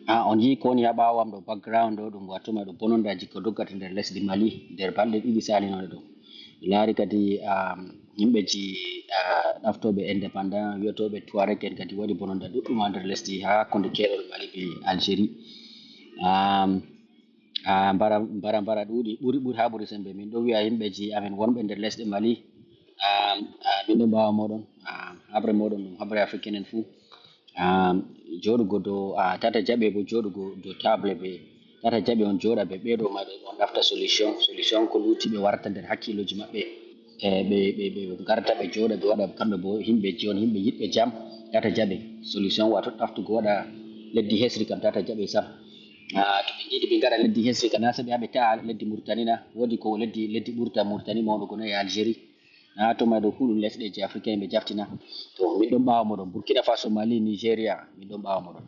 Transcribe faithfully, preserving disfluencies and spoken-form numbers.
Ah, on njii ko woni haa ɓaawo am ɗo, background ɗo, ɗum wato ma ɗo bonondaji ko doggata nder lesdi Mali nder balɗe ɗiɗi salinooɗe ɗo. Mi laari kadi, um, yimɓeji, ah, ɗaftooɓe indépendant, wiyotooɓe Tuareg en kadi waɗi bononda ɗuɗɗum haa nder lesdi, haa hakkunde keerol Mali be Algérie. Um, ah, mbara, mbara, mbara ɗuuɗi, ɓuri, ɓuri haa ɓuri sembe. Min ɗo wiya yimɓeji amen wonɓe nder lesɗe Mali, um, ah, min ɗon ɓaawo moɗon, um, habre moɗon ɗum habre africain en fuu. Um, jooɗugo dow, ah, tata jaɓe bo jooɗugo dow table be, tata jaɓe on jooɗa be ɓeɗo ma ɓe on ɗafta solution, solution ko lutti ɓe warta nder hakkiloji maɓɓe. E ɓe, ɓe, ɓe ngarta ɓe jooɗa ɓe waɗa kamɓe bo yimɓe ji on yimɓe yiɗɓe jam, tata jaɓe solution wato ɗaftugo waɗa leddi hesri kam tata jaɓe sam. Ah, to ɓe ngiɗi ɓe ngaɗa leddi hesri ka na saɗi haa ɓe ta'a leddi Murtani na, woodi ko leddi, leddi ɓurta Murtani mawnugo na e Algérie. Na to ma ɗo huɗu lesɗeji Afrique yimɓe jaftina. To min ɗon ɓaawo moɗon, Burkina Faso, Mali, Nigeria, min ɗon ɓaawo moɗon.